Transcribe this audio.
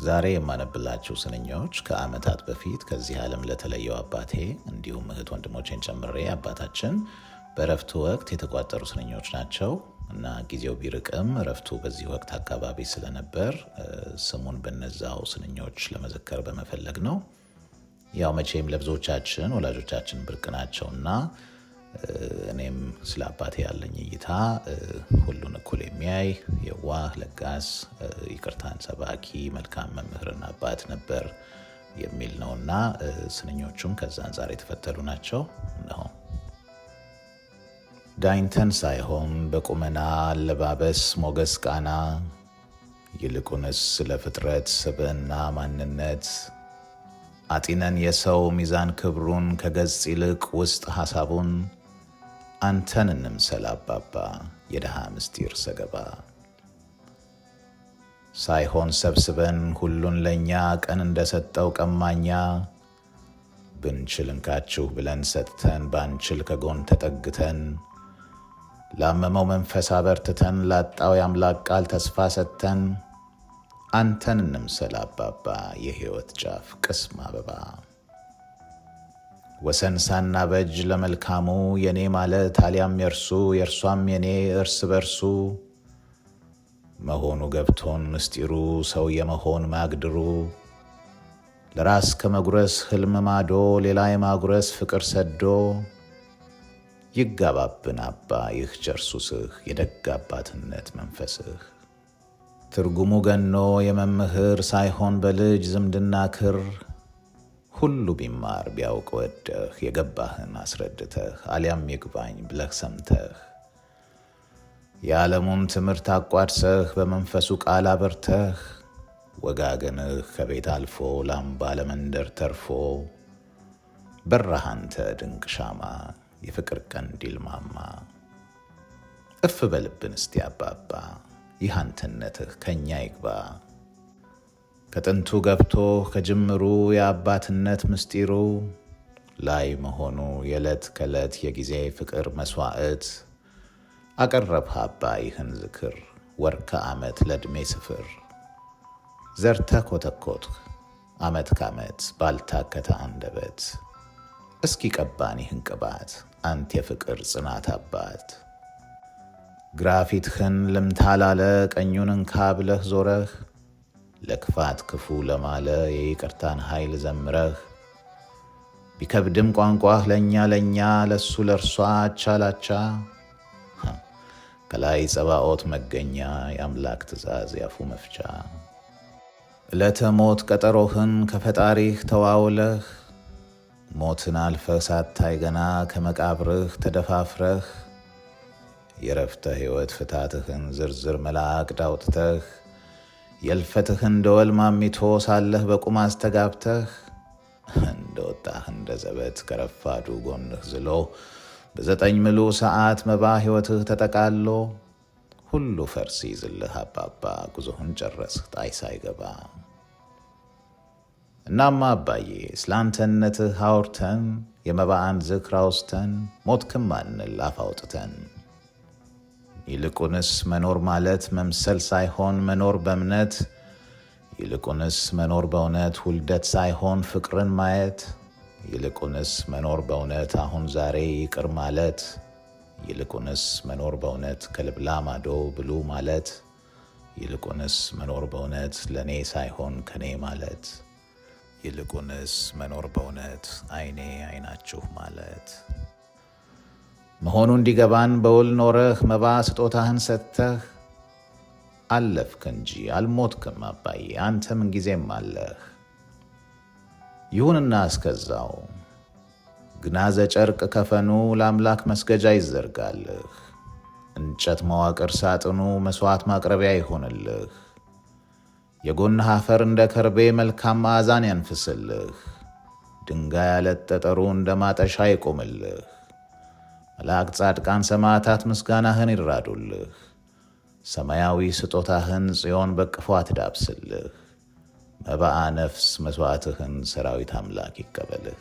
ዛሬ የማነብላችሁ ስንኞች ከዓመታት በፊት ከዚህ ዓለም ለተለየው አባቴ እንዲሁም እህት ወንድሞቼን ጨምሬ አባታችን በእረፍቱ ወቅት የተቋጠሩ ስንኞች ናቸው እና ጊዜው ቢርቅም እረፍቱ በዚህ ወቅት አካባቢ ስለነበር ስሙን በነዛው ስንኞች ለመዘከር በመፈለግ ነው። ያው መቼም ለብዙዎቻችን ወላጆቻችን ብርቅ ናቸውና እኔም ስለ አባቴ ያለኝ እይታ ሁሉን እኩል የሚያይ የዋህ፣ ለጋስ፣ ይቅርታን ሰባኪ፣ መልካም መምህርና አባት ነበር የሚል ነውና ስንኞቹም ከዛ አንጻር የተፈተሉ ናቸው። እነሆ። ዳኝተን ሳይሆን በቁመና አለባበስ፣ ሞገስ፣ ቃና፣ ይልቁንስ ስለ ፍጥረት ስብዕና ማንነት አጢነን የሰው ሚዛን ክብሩን ከገጽ ይልቅ ውስጥ ሐሳቡን አንተን እንምሰል አባባ የድሃ ምስጢር ሰገባ። ሳይሆን ሰብስበን ሁሉን ለእኛ ቀን እንደሰጠው ቀማኛ ብንችል እንካችሁ ብለን ሰጥተን ባንችል ከጎን ተጠግተን ላመመው መንፈስ አበርትተን ላጣው የአምላክ ቃል ተስፋ ሰጥተን አንተን እንምሰል አባባ የሕይወት ጫፍ ቅስም አበባ። ወሰን ሳናበጅ ለመልካሙ የኔ ማለት አሊያም የእርሱ የእርሷም የኔ እርስ በርሱ መሆኑ ገብቶን ምስጢሩ ሰው የመሆን ማግድሩ ለራስ ከመጉረስ ህልም ማዶ ሌላ የማጉረስ ፍቅር ሰዶ ይጋባብን አባ ይህ ቸር ሱስህ የደግ አባትነት መንፈስህ። ትርጉሙ ገኖ የመምህር ሳይሆን በልጅ ዝምድና ክር ሁሉ ቢማር ቢያውቅ ወደህ የገባህን አስረድተህ አሊያም ይግባኝ ብለህ ሰምተህ የዓለሙን ትምህርት አቋድሰህ በመንፈሱ ቃል አበርተህ ወጋገንህ ከቤት አልፎ ላምባ ለመንደር ተርፎ በራህ አንተ ድንቅ ሻማ የፍቅር ቀንዲል ማማ። እፍ በልብን እስቲ አባባ ይህ አንተነትህ ከኛ ይግባ። ከጥንቱ ገብቶ ከጅምሩ የአባትነት ምስጢሩ ላይ መሆኑ የዕለት ከዕለት የጊዜ ፍቅር መስዋዕት አቀረብህ አባ ይህን ዝክር ወር ከዓመት ለዕድሜ ስፍር ዘርተህ ኮተኮትህ ዓመት ከዓመት ባልታከተ አንደበት እስኪ ቀባን ይህን ቅባት አንት የፍቅር ጽናት አባት። ግራ ፊትህን ልምታ ላለ ቀኙን እንካ ብለህ ዞረህ ለክፋት ክፉ ለማለ የይቅርታን ኃይል ዘምረህ ቢከብድም ቋንቋህ ለእኛ ለእኛ ለሱ ለእርሷ አቻ ላቻ ከላይ ጸባኦት መገኛ የአምላክ ትእዛዝ ያፉ መፍቻ ዕለተ ሞት ቀጠሮህን ከፈጣሪህ ተዋውለህ ሞትን አልፈህ ሳታይ ገና ከመቃብርህ ተደፋፍረህ የረፍተ ሕይወት ፍታትህን ዝርዝር መላእክት አውጥተህ የልፈትህን ደወል ማሚቶ ሳለህ በቁም አስተጋብተህ እንደ ወጣህ እንደ ዘበት ከረፋዱ ጎንህ ዝሎ በ9 ምሉ ሰዓት መባ ሕይወትህ ተጠቃሎ ሁሉ ፈርስ ይዝልህ አባባ ጉዞህን ጨረስህ ጣይ ሳይገባ። እናማ አባዬ ስላንተነትህ አውርተን የመባአን ዝክር አውስተን ሞትክም አንል አፍ አውጥተን ይልቁንስ መኖር ማለት መምሰል ሳይሆን መኖር በእምነት ይልቁንስ መኖር በእውነት ውልደት ሳይሆን ፍቅርን ማየት ይልቁንስ መኖር በእውነት አሁን ዛሬ ይቅር ማለት ይልቁንስ መኖር በእውነት ከልብላ ማዶ ብሉ ማለት ይልቁንስ መኖር በእውነት ለእኔ ሳይሆን ከኔ ማለት ይልቁንስ መኖር በእውነት አይኔ አይናችሁ ማለት መሆኑ እንዲገባን በውል ኖረህ መባ ስጦታህን ሰጥተህ አለፍክ እንጂ አልሞትክም አባዬ አንተ ምንጊዜም አለህ። ይሁንና እስከዛው ግናዘ ጨርቅ ከፈኑ ለአምላክ መስገጃ ይዘርጋልህ። እንጨት መዋቅር ሳጥኑ መሥዋዕት ማቅረቢያ ይሆንልህ። የጎንህ አፈር እንደ ከርቤ መልካም ማዕዛን ያንፍስልህ። ድንጋይ ያለት ጠጠሩ እንደ ማጠሻ ይቆምልህ። መላእክት፣ ጻድቃን፣ ሰማዕታት ምስጋናህን ይራዱልህ። ሰማያዊ ስጦታህን ጽዮን በቅፏ ትዳብስልህ። መባአ ነፍስ መሥዋዕትህን ሰራዊት አምላክ ይቀበልህ።